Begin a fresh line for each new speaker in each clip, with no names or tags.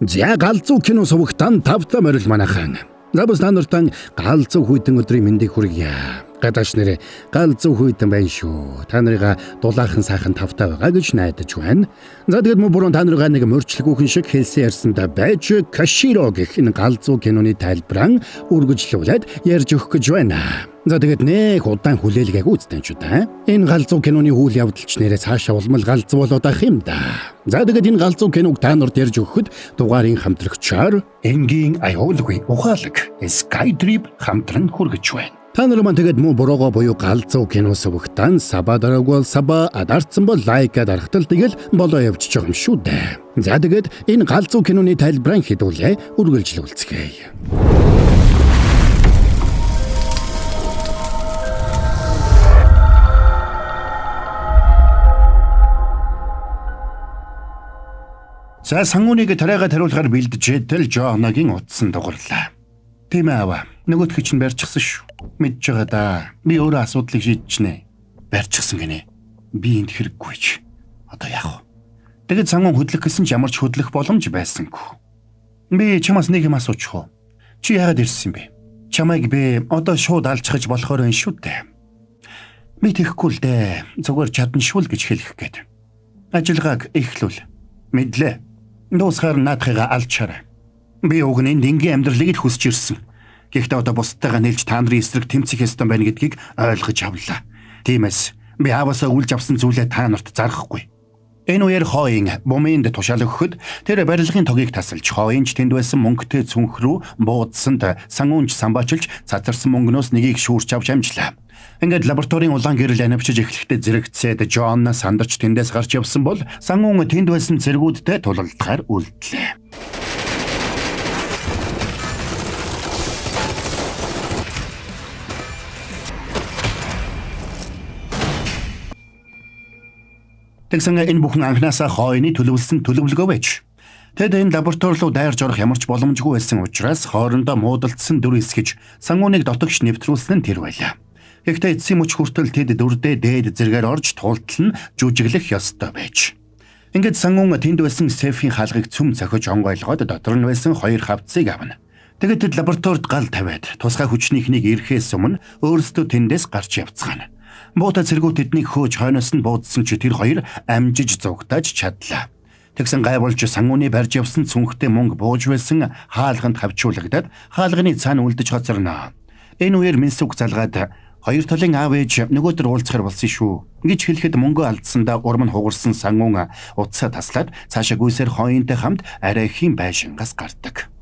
За галзуу кино сувагтан тавтай морил манайхан. За бас та нартаа галзуу хүйтэн өдрийн мэндийг хүргье. Гадааш нэрээ галзуу хүйтэн байна шүү. Та нарыгаа дулаахан сайхан тавтай байгаа гэж найдаж байна. За тэгэд мөн бүрэн та нарыгаа нэг мөрчлөгүүхэн шиг хэлсэн ярьсандаа байж Каширо гэх энэ галзуу киноны тайлбараа үргэлжлүүлээд ярьж өгөх гэж байна. За тэгэд нэх удаан хүлээлгээгүй үстэн ч удаа. Энэ галзуу киноны үйл явдал ч нэрээ цаашаа улмал галзуу болоод ах юм да. За тэгэд энэ галзуу киног та нарт ярьж өгөхөд дугаарын хамтрагчаар энгийн аюулгүй ухаалаг Skytrip хамтран хүргэж байна. Та нар маань тэгээд муу буроогоо буюу галзуу кино сувагтан sub аа дараагүй бол sub аа дарцсан бол like аа дарахтал тэгэл болоо явчих юм шүү дээ. За тэгээд энэ галзуу киноны тайлбараа хэдүүлээ үргэлжлүүлцгээе. За Сангуныг тариагаа тариулахаар бэлджээтэл Жонагийн утсан дугарлаа. Тийм ээ аваа. Нөгөөх чинь барьчихсан шүү. Мэдж байгаа да. Би өөрөө асуудлыг шийдчихнэ. Барьчихсан гинэ. Би энд хэрэггүй ч. Одоо яах вэ? Тэгэд Сангун хөдлөх гэсэн ч ямар ч хөдлөх боломж байсангүй. Би чамаас нэг юм асуучих уу? Чи яагаад ирсэн юм бэ? Чамайг би одоо шууд алчихаж болохоор байна шүү дээ. Би тэхгүй л дээ. Зүгээр чадна шүү л гэж хэлэх гээд. Ажиллагааг эхлүүл. Мэдлээ. Дуусгаар наадхыгаа алчаарай. Би уг нь энд энгийн амьдралыг л хүсэж ирсэн. Гэхдээ одоо бусдтайгаа нийлж та нарын эсрэг тэмцэх ёстой байна гэдгийг ойлгож авлаа. Тиймээс би ааваасаа үлж авсан зүйлээ та нарт зарахгүй. Энэ үеэр хооин бумынд тушаал өгөхөд тэр барилгын тогийг тасалж хооинч тэнд байсан мөнгөтэй цүнх рүү буудсанд Сангуунч самбаачилж цацарсан мөнгнөөс нэгийг шүүрч авч амжлаа. Ингээд лабораторийн улаан гэрэл анивчиж эхлэхдээ зэрэгцээд Жон сандарч тэндээс гарч явсан бол Сангуун тэнд байсан цэргүүдтэй тулалдахаар үлдлээ. Тэгсэн энэ бүхэн анханасаа хооны төлөвлөсөн төлөвлөгөө байж. Тэд энэ лаборатори руу дайрж орох ямар ч боломжгүй байсан учраас хоорондоо муудалдсан дүр эсгэж Сангууныг дотогш нэвтрүүлсэн нь тэр байлаа. Гэхдээ эцсийн мөч хүртэл тэд дүрдээ дээд зэргээр орж туултал нь жүжиглэх ёстой байж. Ингээд Сангун тэнд байсан сейфийн хаалгыг цөм цохиж онгойлгоод дотор нь байсан хоёр хавцыг авна. Тэгээд тэд лабораторид гал тавиад тусгай хүчнийхнийг ирэхээс өмнө өөрсдөө тэндээс гарч явцгаана. Буута цэргүүд тэднийг хөөж хойноос нь буудсан чи тэр хоёр амжиж зугтааж чадлаа. Тэгсэн гайвуулж Сангуны барьж явсан цүнхтэй мөнгө бууж байсан хаалганд хавчуулагдаад хаалганы цаана үлдэж хоцорно. Энэ үеэр Минсүг залгаад хоёр талын аав ээж нөгөөдөр уулзахар болсон шүү гэж хэлэхэд мөнгө алдсандаа урам нь хугарсан Сангун утсаа таслаад цаашаа гүйсээр хооёнтой хамт арайхийн байшингаас гардаг.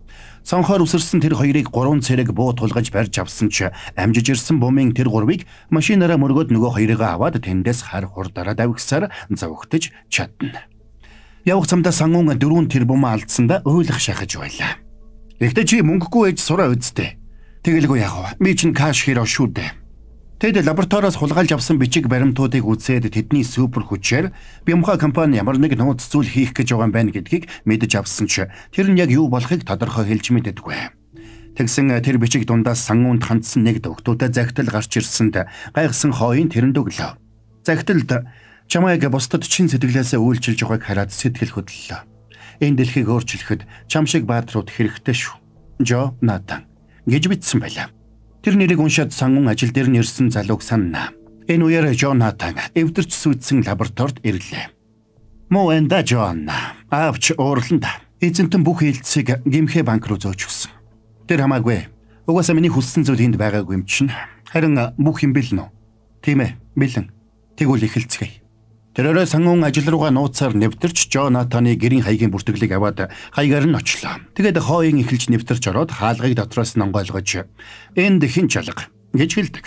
Цонхоор үсэрсэн тэр хоёрыг гурван цэрэг буу тулгаж барьж авсан ч амжиж ирсэн бумын тэр гурвыг машинаараа мөргөөд нөгөө хоёрыг аваад тэндээс хар хурдаараа давхисаар зовгтож чадна. Явах замдаа Сангун 4 тэрбум алдсандаа уйлах шахаж байлаа. Гэхдээ чи мөнгөгүй ээж сураа үсттэй. Тэгэлгүй яах вэ? Би чинь cash hero шүү дээ. Тэд лабораториос хулгайлж авсан бичиг баримтуудыг үзээд тэдний супер хүчээр Бямха компани ямар нэг нууц зүйл хийх гэж байгаа юм байна гэдгийг мэдэж авсан ч тэр нь яг юу болохыг тодорхой хэлж мэддэггүй. Тэгсэн тэр бичиг дундаас Сангуунд хандсан нэг догтуутай захидал гарч ирсэнд гайхсан хооён тэрэнд өглөө. Захидалд чамайг бусдад чин сэтгэлээсээ үйлчилж байгааг хараад сэтгэл хөдлөлөө. Энэ дэлхийг өөрчлөхөд чам шиг баатрууд хэрэгтэй шүү. Жо Натан гэж бичсэн байлаа. Тэр нэрийг уншаад Сангун ажил дээр нь ирсэн залууг санана. Энэ үеэр Жонатан эвдэрч сүйдсэн лабораторид ирлээ. Муу энэ да Жон. Аавч уурлан да. Эзэнтэн бүх хилцийг гимхэ банк руу зөөж өгсөн. Тэр хамаагүй. Угаасаа миний хүссэн зүйл энд байгаагүй юм чинь. Харин бүх юм бэлэн үү? Тийм ээ, бэлэн. Тэгвэл эхэлцгээе. Тэрээрээ Сангун ажил руугаа нууцаар нэвтэрч Жонатаны гэрийн хаягийн бүртгэлийг аваад хаягаар нь очлоо. Тэгээд хооён эхэлж нэвтэрч ороод хаалгыг дотроос нь онгойлгож энд хэн чалга гэж хэлдэг.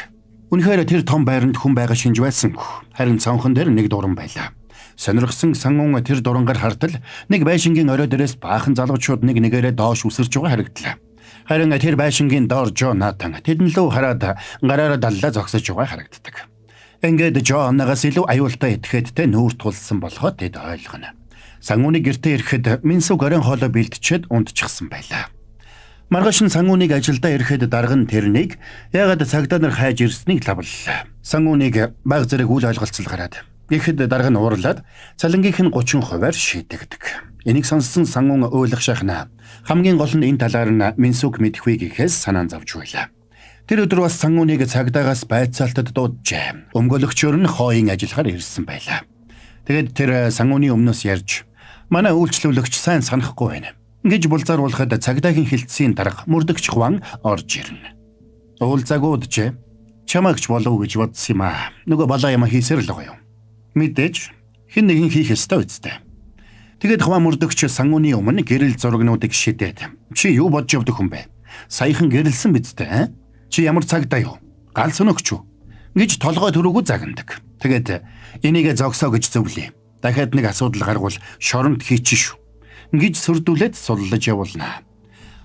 Үнэхээр тэр том байранд хүн байгаа шинж байсангүй. Харин цонхон дээр нэг дуран байлаа. Сонирхсан Сангун тэр дурангаар хартал нэг байшингийн орой дээрээс баахан залуучууд нэг нэгээрээ доош үсэрч байгаа харагдлаа. Харин тэр байшингийн доор Жонатан тэдэн лөө хараад гараараа даллаа зогсож байгаа харагддаг. Ингээд Жонагаас илүү аюултай итгэхэттэй нүүр тулсан болохоо тэд ойлгоно. Сангууны гэртээ ирэхэд Минсүг оройн хоолой бэлтчихэд унтчихсан байлаа. Маргааш нь Сангууныг ажилдаа ирэхэд дарга нь тэрнийг яагаад цагдаа нар хайж ирснийг лавллаа. Сангууныг баг зэрэг үл ойлголцол гараад Тэгэхэд дарга нь уурлаад цалингийнх нь 30%-аар шийдэгдэг. Энийг сонссон Сангун ойлгох шахна. Хамгийн гол нь энэ талаар нь Минсүк мэдэх вэ гэхээс санаан зовж байлаа. Тэр өдөр бас Сангуныг цагдаагаас байцаалтад дууджээ. Өмгөөлөгчөөр нь хооён ажиллахаар ирсэн байлаа. Тэгээд тэр Сангуны өмнөөс ярьж, "Манай үйлчлүүлэгч сайн санахгүй байна" гэж булзааруулахад цагдаагийн хилцсийн дарга мөрдөгч Хуан орж ирнэ. Уулзаагүй уджээ. Чамаагч болов гэж бодсон юм аа. Нөгөө балаа юм хийсээр л байгаа юм. Мэдээж хэн нэгэн хийх ёстой үстэй. Тэгээд Хуан мөрдөгч Сангуны өмнө гэрэл зурагнуудыг шидээд, "Чи юу бодож явдаг хүн бэ? Саяхан гэрэлсэн биз дээ? Чи ямар цагдаа юу? Гал сөнөгч үү?" гэж толгой төрөөгөө загнадаг. Тэгээд энийг зогсоо гэж зөвлөе. Дахиад нэг асуудал гаргавал шоронд хийчих шүү гэж сүрдүүлээд суллаж явуулна.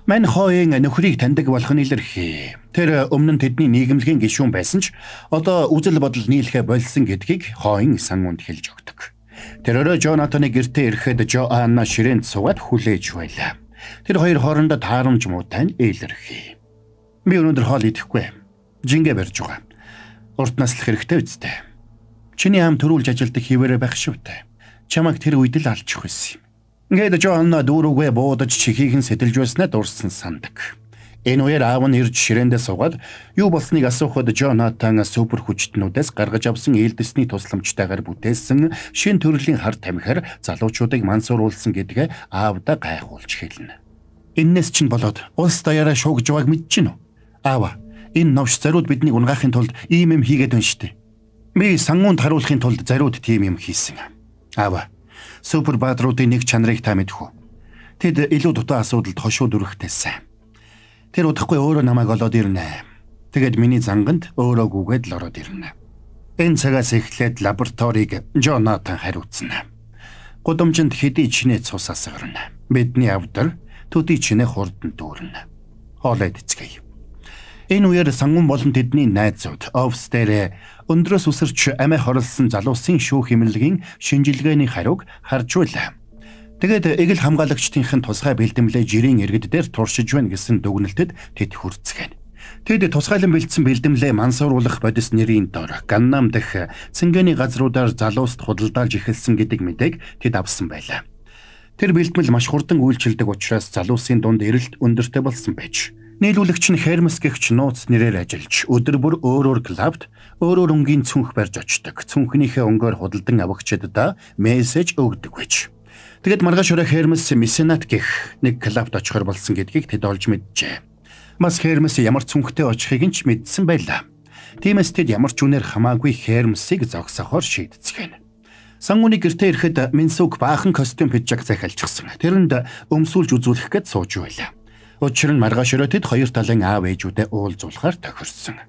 Мань хооён нөхрийг таньдаг болох нь илэрхий. Тэр өмнө нь тэдний нийгэмлэгийн гишүүн байсан ч одоо үзэл бодол нийлэхээ болсон гэдгийг хооён Сангунд хэлж өгдөг. Тэр өрөө Жонатаны гэртээ ирэхэд Жоанна ширээнд суугаад хүлээж байлаа. Тэр хоёр хоорондоо таарамж муутай нь илэрхий. Би өнөөдөр хоол идэхгүй. Жингээ барьж байгаа. Урт наслах хэрэгтэй үстэй. Чиний ам төрүүлж ажилдаг хിവэрэ байх шивтэй. Чамайг тэр үед л алчих байсан юм. Ингээд Жоанна дүүрүүгээ буудаж чихийг нь сэтэлж байснаа дурсан сандаг. Энэ үеэр аав нь ирж ширээндээ суугаад юу болсныг асуухад Жонатан супер хүчтнүүдээс гаргаж авсан ээлдэсний тусламжтайгаар бүтээсэн шин төрлийн хар тамхиар залуучуудыг мансууруулсан гэдгээ аавдаа гайхуулж хэлнэ. Эннээс чинь болоод улс даяараа шуугж байгааг мэдэж гин үү? Аава, энэ новш зариуд биднийг унгаахын тулд ийм юм хийгээд байна штэ. Би Сангуунд харуулахын тулд зариуд тийм юм хийсэн. Аава, супер баатруудын нэг чанарыг та мэдэх үү? Тэд илүү дутуу асуудалд хошуу дүрхтэйсэн. Тэр удахгүй өөрөө намайг олоод ирнэ. Тэгээд миний занганд өөрөө гүгээд л ороод ирнэ. Энэ цагаас эхлээд лабораторийг Жонатан хариуцна. Гудамжинд хэдий чинээ цус асгарна. Бидний авдар төдий чинээ хурдан дүүрнэ. Хоолой эцгээе. Энэ үеэр Сангун болон тэдний найзууд офис дээр өндрөөс үсэрч амиа хорлсон залуусын шүүх хэмнэлгийн шинжилгээний хариуг харж байлаа. Тэгээд эгэл хамгаалагчдынх нь тусгай бэлтгэлээ жирийн иргэд дээр туршиж байна гэсэн дүгнэлтэд тэд хүрцгээнэ. Тэд тусгайлан бэлдсэн бэлтгэлээ мансууруулах бодис нэрийн дор Ганнам дэх цэнгэний газруудаар залууст худалдаалж эхэлсэн гэдэг мэдээг тэд авсан байлаа. Тэр бэлтгэл маш хурдан үйлчилдэг учраас залуусын дунд эрэлт өндөртэй болсон байж. Нийлүүлэгч нь Хермес гэгч нууц нэрээр ажиллаж өдөр бүр өөр өөр клубт өөр өөр өнгийн цүнх барьж очдог. Цүнхнийхээ өнгөөр худалдан авагчдаа мессеж өгдөг байж. Тэгэд маргааш өрөө Хермес Месенат гэх нэг клубт очихор болсон гэдгийг тэд олж мэджээ. Бас Хермес ямар цүнхтэй очихыг нь ч мэдсэн байлаа. Тиймээс тэд ямар ч үнээр хамаагүй Хермесийг зогсоохоор шийдцгээнэ. Сангуны гэртээ ирэхэд Минсүк баахан костюм пиджак захиалчихсан. Тэрэнд өмсүүлж үзүүлэх гээд сууж байлаа. Учир нь маргааш өрөө тэд хоёр талын аав ээжүүдэд уулзуулахаар тохирсон.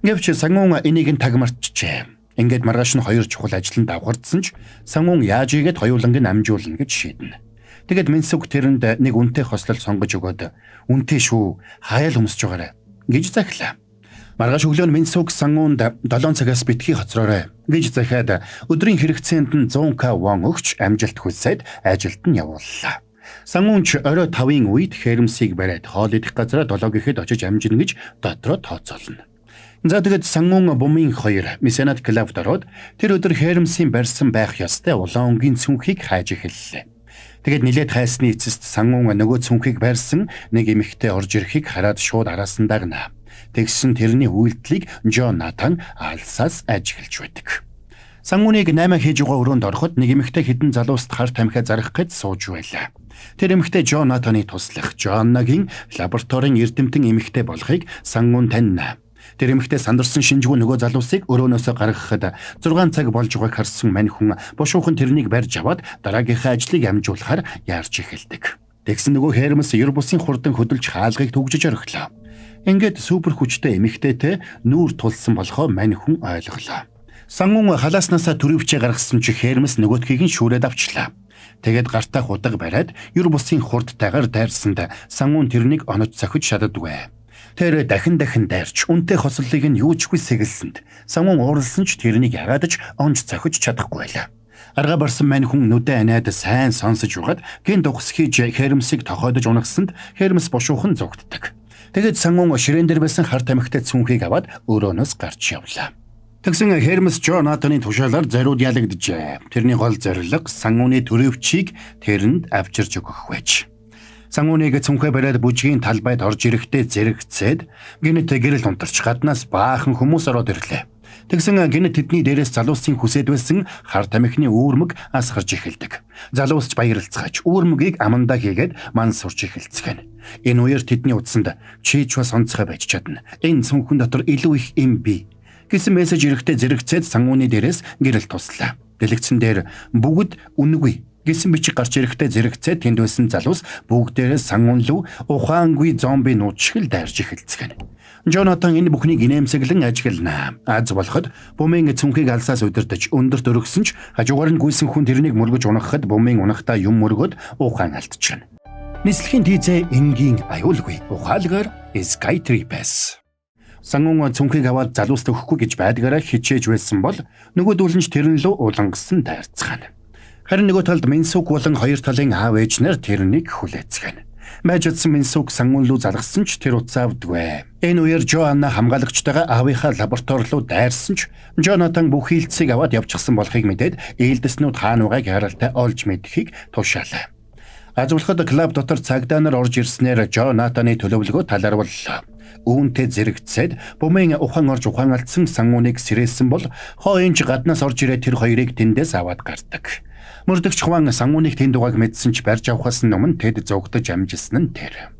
Гэвч Сангун энийг нь таг мартчихжээ. Ингээд маргааш нь хоёр чухал ажилд давхардсан ч Сангун яаж ийгээд хоёуланг нь амжуулна гэж шийднэ. Тэгээд Минсүк тэрэнд нэг үнэтэй хослол сонгож өгөөд үнэтэй шүү, хаяал өмсөж байгаарай гэж захилаа. Маргааш өглөө нь Минсүк Сангунд 7 цагаас битгий хоцроорой гэж захиад өдрийн хэрэгцээнд нь 100к вон өгч амжилт хүсээд ажилд нь явууллаа. Сангуунч орой 5-ын үед Хермсийг бариад хоол идэх газараа 7 гэхэд очиж амжина гэж дотроо тооцоолно. За тэгээд Сангун бумын хоёр Месенат клубт ороод тэр өдөр Хермсийн барьсан байх ёстой улаан өнгийн цүнхийг хайж эхэллээ. Тэгээд нилээд хайсны эцэст Сангун нөгөө цүнхийг барьсан нэг эмэгтэй орж ирэхийг хараад шууд араас нь дагна. Тэгсэн тэрний үйлдэлийг Жонатан алсаас ажиглаж байдаг. Сангуныг 8 хийж байгаа өрөөнд ороход нэг эмэгтэй хідэн залууст хар тамхиа зарах гэж сууж байлаа. Тэр эмэгтэй Жонатаны туслах Жоаннагийн лабораторийн эрдэмтэн эмэгтэй болохыг Сангун таньна. Тэр эмэгтэй сандарсан шинжгүй нөгөө залуусыг өрөөнөөсөө гаргахад 6 цаг болж байгааг харсан мань хүн бушуухан тэрнийг барьж аваад дараагийнхаа ажлыг амжуулахар яарч эхэлдэг. Тэгсэн нөгөө Хермес ер бусын хурдан хөдөлж хаалгыг түгжиж орхилоо. Ингээд супер хүчтэй эмэгтэйтэй нүүр тулсан болохоо мань хүн ойлголоо. Сангун халааснасаа төрөвчээ гаргасан чи Хермес нөгөөдхийг нь шүүрээд авчлаа. Тэгээд гартаа худаг бариад ер бусын хурдтайгаар дайрсанд Сангун тэрнийг оноч цохиж чаддаггүй. Тэр дахин дахин дайрч үнтэй хослолыг нь юу ч үгүй сэгэлсэнд Сангун ууралсан ч тэрнийг ягаад ч онж цохиж чадахгүй байлаа. Арга барсан мань хүн нүдэ аниад сайн сонсож байгаад гинт ухс хийж Хермсийг тохойдож унагсанд Хермс бушуухан зугтдаг. Тэгээд Сангун ширээн дээр байсан хар тамхитай цүнхийг аваад өрөөнөөс гарч явлаа. Тэгсэн Хермес Жонатаны тушаалаар зориуд ялагджээ. Тэрний гол зорилго Сангууны төрөвчийг тэрэнд авчирч өгөх байж. Сангууныг цүнхээ бариад бүжгийн талбайд орж ирэхдээ зэрэгцээд гинэт гэрэл унтарч гаднаас баахан хүмүүс ороод ирлээ. Тэгсэн гинэт тэдний дээрээс залуусын хүсээд байсан хар тамхины үүрмэг асгарч эхэлдэг. Залуус ч баярлцгааж үүрмэгийг амандаа хийгээд ман сурч эхэлцгэнэ. Энэ үеэр тэдний утсанд чи ч бас онцгой байж чадна. Энэ цүнхэн дотор илүү их юм бий гэсэн мессеж ирэхдээ зэрэгцээд Сангууны дээрээс гэрэл туслаа. Дэлгэцэн дээр бүгд үнэгүй гэсэн бичиг гарч ирэхдээ зэрэгцээд тэнд байсан залуус бүгдээрээ Сангуун руу ухаангүй зомби нууц шиг л дайрч эхэлцгэнэ. Жонатан энэ бүхнийг инээмсэглэн ажиглана. Аз болоход бумын цүнхийг алсаас удирдах өндөрт өргөсөн ч хажуугаар нь гүйсэн хүн тэрнийг мөргөж унахад бумын унахтаа юм мөргөөд ухаан алдчихна. Нислэгийн тийзээ энгийн аюулгүй ухаалгаар Skytree Pass. Сангун цүнхийг аваад залууст өгөхгүй гэж байдгаараа хичээж байсан бол нөгөөдүүл нь ч тэрэн лөө улангасан дайрцгаана. Харин нөгөө талд Минсук болон хоёр талын аав ээж нар тэрнийг хүлээцгэнэ. Байж утсан Минсук Сангун руу залгасан ч тэр утсаа авдаггүй. Энэ үеэр Жоанна хамгаалагчтайгаа аавынхаа лаборатори руу дайрсан ч Жонатан бүх хилцийг аваад явчихсан болохыг мэдээд ээлдэснүүд хаана байгааг харалтай олж мэдэхийг тушаалаа. Аз болоход клуб дотор цагдаа нар орж ирснээр Жонатаны төлөвлөгөө таларваллаа. Үүнтэй зэрэгцээд бумын ухаан орж ухаан алдсан Сангууныг сэрээсэн бол хоо энж гаднаас орж ирээд тэр хоёрыг тэндээс аваад гардаг. Мөрдөгч Хуан Сангууныг тэнд байгааг мэдсэн ч барьж авахаас өмнө тэд зугтаж амжилсан нь тэр.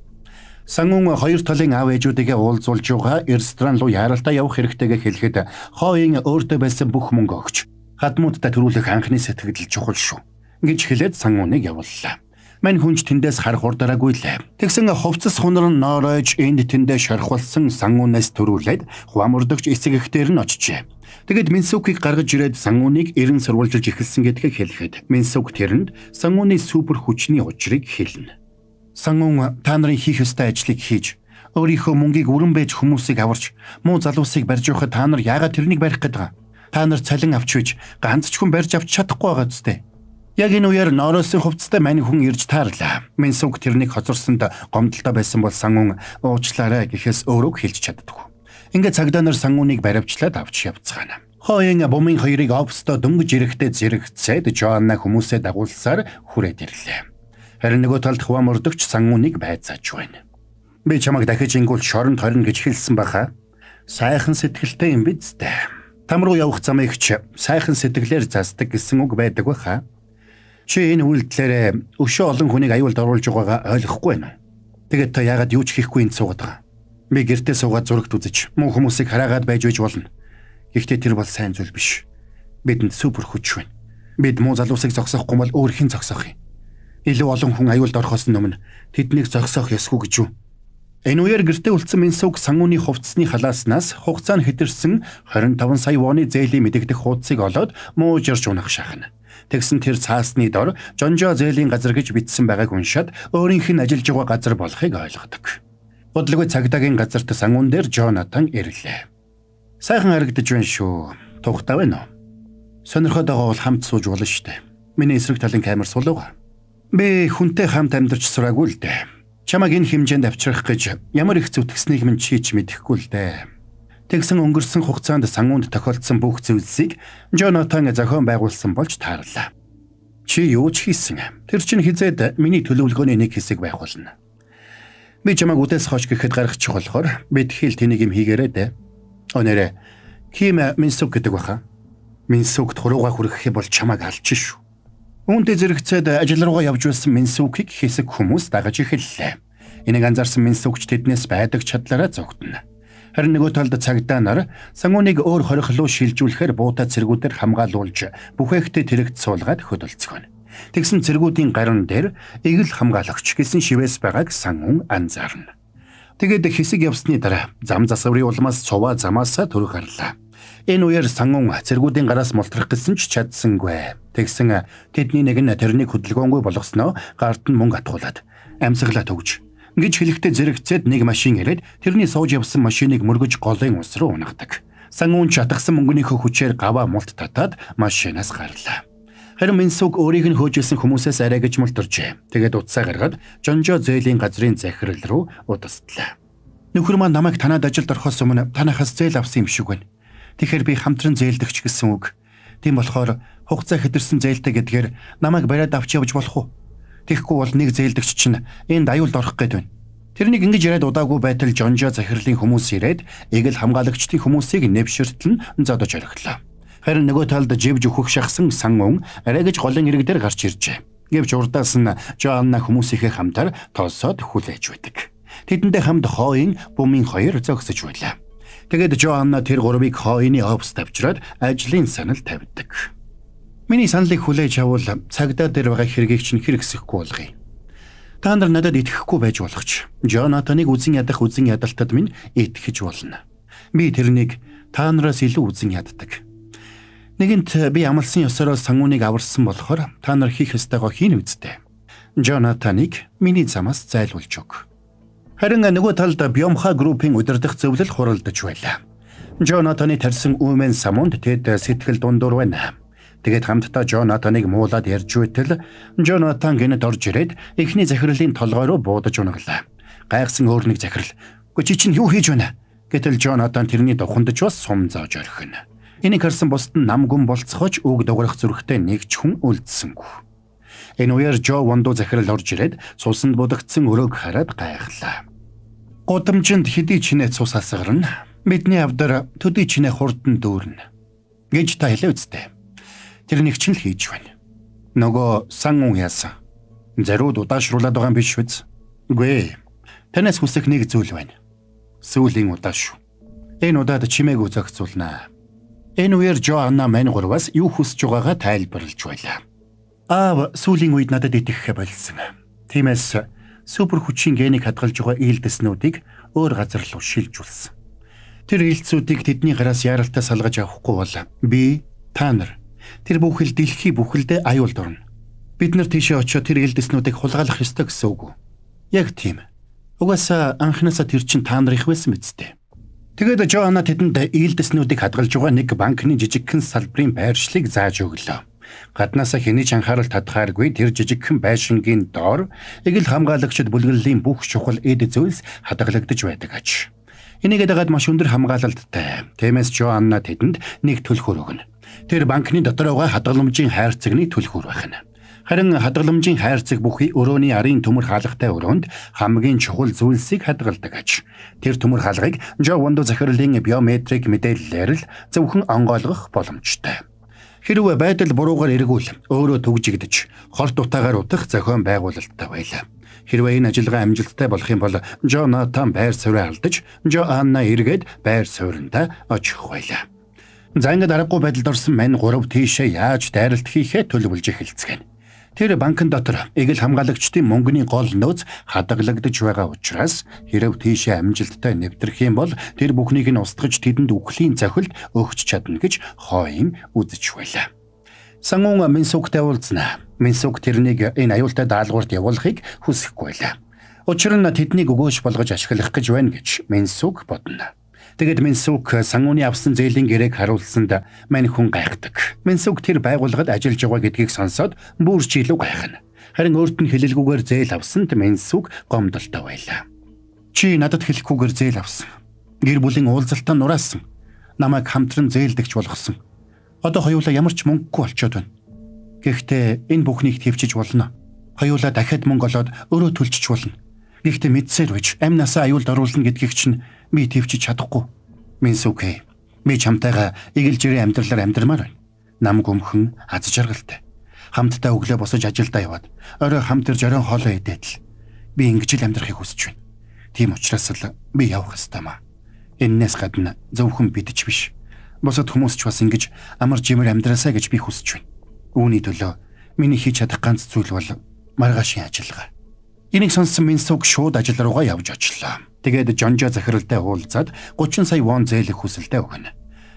Сангуун хоёр талын аав ээжүүдийгээ уулзуулж байгаа ресторан руу яаралтай явах хэрэгтэйгээ хэлэхэд хооин өөртөө байсан бүх мөнгө өгч хадмуудтай төрүүлэх анхны сэтгэгдэл чухал шүү гэж хэлээд Сангууныг явууллаа. Мань хүнч тэндээс харах урдараагүй лээ. Тэгсэн хувцас хунар нь нооройж энд тэндээ шорхволсон Сангуунаас төрүүлээд Хуан мөрдөгч эцэг эхтэр нь очжээ. Тэгэд Минсукийг гаргаж ирээд Сангууныг эрен сурвалжилж эхэлсэн гэдгийг хэлэхэд Минсук тэрэнд Сангууны супер хүчний учрыг хэлнэ. Сангуун та нарын хийх ёстой ажлыг хийж өөрийнхөө мөнгийг өрөн бэж хүмүүсийг аварч муу залуусыг барьж явахад та нар яагаад тэрнийг барих гээд байгаа? Та нар цалин авч үйж ганц ч хүн барьж авч чадахгүй байгаа зү. Яг энэ үеэр Нооросын хувцастай мань хүн ирж таарлаа. Минсук тэрнийг хоцорсонд гомдолтой байсан бол Сангуун уучлаарай гэхээс өөрөг хэлж чаддаггүй. Ингээд цагдаа нар Сангууныг баривчлаад авч явцгаана. Хооин бумын хоёрыг оффистоо дөнгөж ирэхдээ зэрэгцээд Жоанна хүмүүсээ дагуулсаар хүрээд ирлээ. Харин нөгөө талд Хуан мөрдөгч Сангууныг байцааж байна. Би чамайг дахиж ингүүл шоронд хорно гэж хэлсэн баха. Сайхан сэтгэлтэй юм биз дээ. Там руу явах замыг ч сайхан сэтгэлээр засдаг гэсэн үг байдаг баха. Чи энэ үйлдэлээрээ өшөө олон хүнийг аюулд оруулж байгаагаа ойлгохгүй байна уу? Тэгээд та яагаад юу ч хийхгүй энд суугаад байгаа? Би гэртээ суугаад зурагт үзэж муу хүмүүсийг хараагаад байж байж болно. Гэхдээ тэр бол сайн зүйл биш. Бидэнд супер хүч байна. Бид муу залуусыг зогсоохгүй бол өөр хэн зогсоох юм? Илүү олон хүн аюулд орохоос өмнө тэднийг зогсоох ёсгүй гэж юу? Энэ үеэр гэртээ үлдсэн Минсук Сангууны хувцсны халааснаас хугацаа нь хэтэрсэн 25 сая воны зээлийн мэдэгдэх хуудсыг олоод муужирч унах шахна. Тэгсэн тэр цаасны дор Жонжо зээлийн газар гэж бичсэн байгааг уншаад өөрийнх нь ажиллаж байгаа газар болохыг ойлгодог. Бодлого цагдаагийн газарт Сангуун дээр Жонатан ирлээ. Сайхан харагдаж байна шүү. Тухтай байна уу? Сонирхоод байгаа бол хамт сууж болно шүү дээ. Миний эсрэг талын камер суулгаа. Би хүнтэй хамт амьдарч сураагүй л дээ. Чамайг энэ хэмжээнд авчрах гэж ямар их зүтгэснийг минь чийч мэдэхгүй л дээ. Тэгсэн өнгөрсөн хугацаанд Сангуунд тохиолдсон бүх зүйлсийг Жонатан зохион байгуулсан болж таарлаа. Чи юу ч хийсэн. Тэр чинь хизээд миний төлөвлөгөөний нэг хэсэг байх болно. Би чамайг үдээс хойш гэхэд гаргачих болохоор бид хэл тэнийг юм хийгээрэй дээ. О нэрэ Ким Минсук гэдэг баха. Минсукт хурууга хүргэх юм бол чамайг алчих шүү. Үүнтэй зэрэгцээд ажил руугаа явж байсан Минсукийг хэсэг хүмүүс дагаж эхэллээ. Энийг анзаарсан Минсукч тэднээс байдаг чадлаараа зогтно. Харин нөгөө талд цагдаа нар Сангууныг өөр хорих руу шилжүүлэхээр буутай цэргүүдээр хамгаалуулж бүхэхтэй тэрэгт суулгаад хөдөлцгөнө. Тэгсэн цэргүүдийн гаран дээр эгэл хамгаалагч гэсэн шивээс байгааг Сангуун анзаарна. Тэгээд хэсэг явсны дараа зам засварын улмаас цуваа замаасаа төрөх гарлаа. Энэ үеэр Сангуун цэргүүдийн гараас мултрах гэсэн ч чадсангүй. Тэгсэн тэдний нэг нь тэрнийг хөдөлгөөнгүй болгосноо гарт нь мөнгө атгуулад амьсгалаа төгж гэж хэлэхдээ зэрэгцээд нэг машин ирээд тэрний сууж явсан машиныг мөргөж голын ус руу унагадаг. Сангуун ч атгсан мөнгөнийхөө хүчээр гаваа мулт татаад машинаас гарлаа. Харин Минсук өөрийг нь хөөжсэн хүмүүсээс арай гэж мултарчээ. Тэгээд утсаа гаргаад Жонжо зээлийн газрын захирал руу удастлаа. Нөхөр маань намайг танад ажилд орохоос өмнө танахаас зээл авсан юм шиг байна. Тэгэхээр би хамтран зээлдэгч гэсэн үг. Тийм болохоор хугацаа хэтэрсэн зээлтэй гэдгээр намайг бариад авч явж болох уу? Тэгэхгүй бол нэг зээлдэгч чинь энд аюулд орох гээд байна. Тэрнийг ингэж яриад удаагүй байтал Жонжо захирлын хүмүүс ирээд эгэл хамгаалагчдын хүмүүсийг нэвширтэл нь зодож орхилоо. Харин нөгөө талд живж өөхөх шахсан Сангун арай гэж голын ирэг дээр гарч иржээ. Гэвч урдаас нь Жоанна хүмүүсийнхээ хамтар толсоод хүлээж байдаг. Тэдэндээ хамт Хоин, Бумын хоёр зогсож байлаа. Тэгээд Жоанна тэр гурвыг Хоины оффист авчираад ажлын санал тавьдаг. Миний саналыг хүлээж авал цагдаа дээр байгаа хэргийг чинь хэрэгсэхгүй болгоё. Та нар надад итгэхгүй байж болох ч Жонатаныг үзен ядах үзен ядалтад минь итгэж болно. Би тэрнийг та нараас илүү үзен яддаг. Нэгэнт би амласан ёсороо сангууныг аварсан болохоор та нар хийх ёстойгоо хийн үсттэй. Жонатаныг миний замаас зайлуулж өг. Харин нөгөө талд Бьомха группийн удирдах зөвлөл хуралдаж байлаа. Жонатаны тарьсан үймэн самунд тэд сэтгэл дундуур байна. Тэгээд хамтдаа Жонатаныг муулаад ярьж байтал Жонатан гэнэт орж ирээд эхний захирлын толгой руу буудаж унаглаа. Гайхсан өөр нэг захирал "Үгүй чи чинь юу хийж байна?" Гэтэл Жонатан тэрний духанд ч бас сум зоож орхино. Энийг харсан бусд нь нам гүн болцохож үг дуурах зүрхтэй нэг ч хүн үлдсэнгүй. Энэ үеэр Жо Вондо захирал орж ирээд цуснд будагдсан өрөөг хараад гайхлаа. Гудамжинд хэдий чинээ цус асгарна. Бидний авдар төдий чинээ хурдан дүүрнэ гэж та хэлээ үсттэй. Тэрнийг чинь л хийж байна. Нөгөө сан үн яасан. Зариуд удаашруулад байгаа юм биш үз? Үгүй ээ. Танаас хүсэх нэг зүйл байна. Сүүлийн удаа шүү. Энэ удаад чимээгүй зохицуулнаа. Энэ үеэр Жоанна мань гурваас юу хүсэж байгаагаа тайлбарлаж байлаа. Аав сүүлийн үед надад итгэхээ болсон. Тиймээс супер хүчийн генийг хадгалж байгаа ээлдэснүүдийг өөр газар руу шилжүүлсэн. Тэр ээлцүүдийг тэдний гараас яаралтай салгаж авахгүй бол би та нар тэр бүхэл дэлхий бүхэлдээ аюулд орно. Бид нар тийшээ очиод тэр ээлдэснүүдийг хулгайлах ёстой гэсэн үг үү? Яг тийм. Угаасаа анхнаасаа тэр чинь та нарынх байсан биз дээ. Тэгээд Жоанна тэдэнд ээлдэснүүдийг хадгалж байгаа нэг банкны жижигхэн салбарын байршлыг зааж өглөө. Гаднаасаа хэний ч анхаарал татхааргүй тэр жижигхэн байшингийн доор эгэл хамгаалагчид бүлэглэлийн бүх чухал эд зүйлс хадгалагдаж байдаг аж. Энийгээ дагаад маш өндөр хамгаалалттай. Тиймээс Жоанна тэдэнд нэг түлхүүр өгнө. Тэр банкны дотор байгаа хадгаламжийн хайрцагны түлхүүр байх нь. Харин хадгаламжийн хайрцаг бүхий өрөөний арын төмөр хаалгатай өрөөнд хамгийн чухал зүйлсийг хадгалдаг аж. Тэр төмөр хаалгыг Жо Вондо захирлын биометрик мэдээллээр л зөвхөн онгойлгох боломжтой. Хэрвээ байдал буруугаар эргүүл өөрөө түгжигдэж хорт утаагаар утах зохион байгуулалттай байлаа. Хэрвээ энэ ажиллагаа амжилттай болох юм бол Жонатан байр суурь алдаж Жоанна эргээд байр суурьндаа очих байлаа. За ингээд аргагүй байдалд орсон мань гурав тийшээ яаж дайралт хийхээ төлөвлөж эхэлцгээнэ. Тэр банкн дотор эгэл хамгаалагчдын мөнгөний гол нөөц хадгалагдаж байгаа учраас хэрв тийшээ амжилттай нэвтрэх юм бол тэр бүхнийг нь устгаж тэдэнд үхлийн цохилт өгч чадна гэж Хоин үзэж байлаа. Сангун Минсуктай уулзнаа. Минсук тэрнийг энэ аюултай даалгаварт явуулахыг хүсэхгүй байлаа. Учир нь тэднийг өгөөж болгож ашиглах гэж байна гэж Минсук бодно. Тэгээд Минсук Сангуны авсан зээлийн гэрээг харуулсанд мань хүн гайхдаг. Минсук тэр байгууллагад ажиллаж байгаа гэдгийг сонсоод бүр ч илүү гайхна. Харин өөрт нь хэлэлгүйгээр зээл авсанд Минсук гомдолтой байлаа. Чи надад хэлэхгүйгээр зээл авсан. Гэр бүлийн уулзалтаа нураасан. Намайг хамтран зээлдэгч болгосон. Одоо хоёулаа ямар ч мөнгөгүй болчоод байна. Гэхдээ энэ бүхнийг төвчж болно. Хоёулаа дахиад мөнгө олоод өөрөө төлчих болно. Гэхдээ мэдсээр байж амь насаа аюулд оруулна гэдгийг чинь би төвчж чадахгүй. Минсүкэ, би чамтайгаа эгэл жирийн амьдралаар амьдрмаар байна. Нам гүмхэн аз жаргалтай. Хамтдаа өглөө босож ажилдаа яваад орой хамт ирж оройн хоолоо идээд л би ингэж л амьдрахыг хүсэж байна. Тийм учраас л би явах ёстой маа. Эннээс гадна зөвхөн бид ч биш. Бусад хүмүүс ч бас ингэж амар жимэр амьдраасаа гэж би хүсэж байна. Үүний төлөө миний хийж чадах ганц зүйл бол маргаашийн ажиллагаа. Энийг сонссон Минсук шууд ажил руугаа явж очлоо. Тэгээд Жонжо захиралтай уулзаад 30 сая вон зээлэх хүсэлдээ өгнө.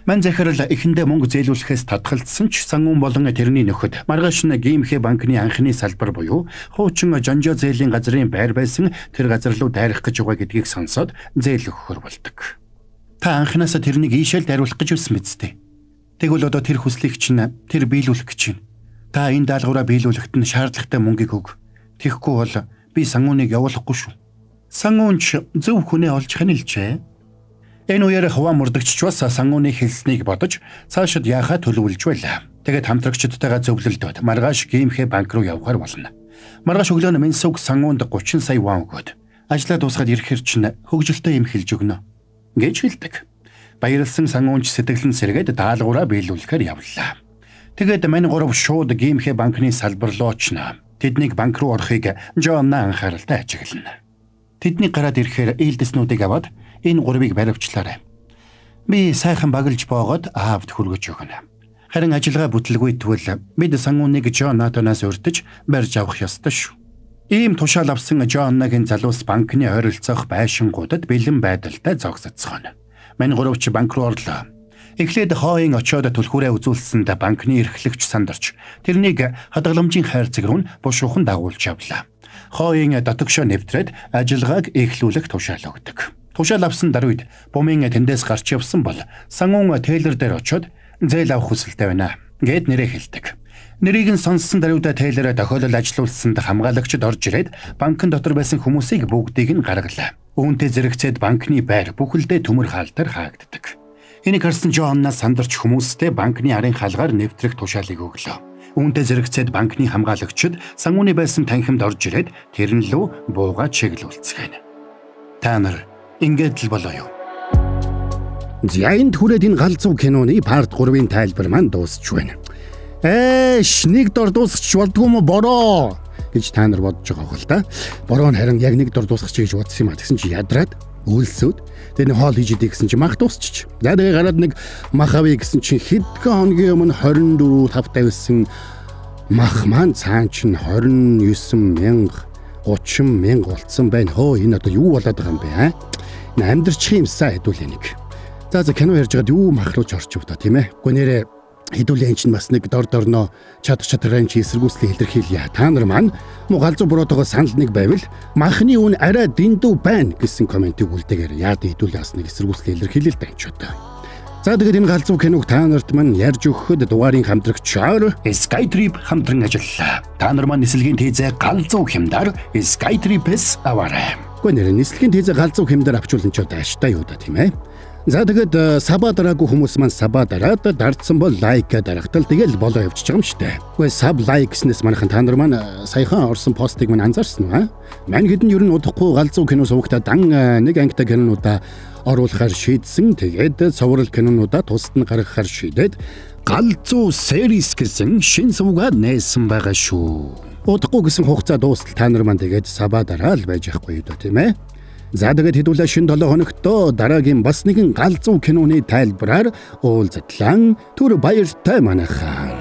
Мань захирал эхэндээ мөнгө зээлүүлэхээс татгалзсан ч Сангун болон тэрний нөхөд маргааш нь Гимхэ банкны анхны салбар буюу хуучин Жонжо зээлийн газрын байр байсан тэр газар руу дайрах гэж байгаа гэдгийг сонсоод зээл өгөхөр болдог. Та анхнаасаа тэрнийг ийшээ л дайруулах гэж байсан биз дээ. Тэгвэл одоо тэр хүслийг чинь тэр биелүүлэх гэж байна. Та энэ даалгавраа биелүүлэхэд нь шаардлагатай мөнгийг өг. Тэгэхгүй бол би Сангуныг явуулахгүй шүү. Сангунч зөв хүнээ олж ханилжээ. Энэ үеэр хуваа мөрдөгч бас Сангууны хэлснийг бодож цаашид яахаа төлөвлөж байлаа. Тэгээд хамтрагчдтайгаа зөвлөлдөөд маргааш Гимхэ банк руу явахар болно. Маргааш өглөө нь Минсуг Сангуунд 30 сая вон өгөөд ажлаа дуусгаад ирэхэр чинь хөгжилтэй юм хэлж өгнө гэж хэлдэг. Баярлсан Сангуунч сэтгэлэн сэргээд даалгавраа биелүүлэхээр явлаа. Тэгээд мань гурав шууд Гимхэ банкны салбар руу очно. Тэднийг банк руу орохыг Жонна анхааралтай ажиглана. Тэдний гараад ирэхээр ээлдэснүүдийг аваад энэ гурвыг баривчлаарай. Би сайхан баглж боогод аавд хүргэж өгнө. Харин ажиллагаа бүтлгүй тэгвэл бид Сангууныг Жонатанаас урьдаж барьж авах ёстой шүү. Ийм тушаал авсан Жоннагийн залуус банкны ойролцоох байшингуудад бэлэн байдалтай зогсоцгооно. Мань гуравч банк руу орлоо. Эхлээд хооин очиод түлхүүрээ үзүүлсэнд банкны эрхлэгч сандарч тэрнийг хадгаламжийн хайрцаг руу бушуухан дагуулж явлаа. Хооин дотогшоо нэвтрээд ажиллагааг эхлүүлэх тушаал өгдөг. Тушаал авсан даруйд бумын тэндээс гарч явсан бол Сангуун Тейлор дээр очиод зээл авах хүсэлтэй байна гэд нэрээ хэлдэг. Нэрийг нь сонссон даруйда Тейлор тохиолдол ажилуулсанд хамгаалагчид орж ирээд банкн дотор байсан хүмүүсийг бүгдийг нь гаргалаа. Үүнтэй зэрэгцээд банкны байр бүхэлдээ төмөр хаалтаар хаагддаг. Энийг харсан Жоннаас сандарч хүмүүстэй банкны арын хаалгаар нэвтрэх тушаалыг өглөө. Үүнтэй зэрэгцээд банкны хамгаалагчид Сангууны байсан танхимд орж ирээд тэрэн лүү бууга чиглүүлцгээнэ. Та нар ингээд л болоо юу? За энд хүрээд энэ галзуу киноны part 3-ын тайлбар маань дуусч байна. Ээш, нэг дор дуусгач болдгоо юм бороо гэж та нар бодож байгаа хэл та. Бороо нь харин яг нэг дор дуусгач гэж бодсон юм а. Тэгсэн чи ядраад өлсөөд тэр нэг хоол хийж идэх гэсэн чи мах дуусчих. За тэгээ гараад нэг мах авъя гэсэн чи хэдхэн хоногийн өмнө 24 5 тавьсан мах маань цаан чинь 29 мянга 30 мянга болцсон байна. Хөө энэ одоо юу болоод байгаа юм бэ аа? Энэ амьдрчих юмсаа хэдүүлээ нэг. За кино ярьж байгаад юу мах руу ч орчих та тийм ээ. Гэхдээ нэрээ хэдүүлээ эн чинь бас нэг дор дорноо чадах чадрын чи эсэргүүцлийг илэрхийлье. Та нар маань муу галзуу буруутайгаа санал нэг байвал махны үн арай дэндүү байна гэсэн комментиг үлдээгээр яад хэдүүлээ бас нэг эсэргүүцлийг илэрхийлээ л да энэ ч одоо. За тэгээд энэ галзуу киног та нарт маань ярьж өгөхөд дугаарын хамтрагчаар Skytrip хамтран ажиллалаа. Та нар маань нислэгийн тийзээ галзуу хямдаар Skytrip-с аваарай. Гэхдээ нэр нислэгийн тийзээ галзуу хямдаар авчулсан ч одоо аштай юу да тийм ээ. За тэгээд sub аа дараагүй хүмүүс маань sub аа дараад дардсан бол like аа дарахтал тэгэл болоо явчихж байгаа юм штэ. Үгүй sub like гэснээс манайхан та нар маань саяхан орсон постыг маань анзаарсан уу аа? Мань хэдэн ер нь удахгүй галзуу кино сувагта дан нэг ангитай кинонуудаа оруулахар шийдсэн. Тэгээд цоврал кинонуудаа тусад нь гаргахар шийдээд галзуу series гэсэн шин сувгаа нээсэн байгаа шүү. Удахгүй гэсэн хугацаа дуустал та нар маань тэгээд sub аа дараал байж явахгүй юу дөө тийм ээ. За тэгээд хэдүүлээ шинэ 7 хоногт дараагийн бас нэгэн галзуу киноны тайлбараар уулзтлаа. Түр баяртай манайхаа.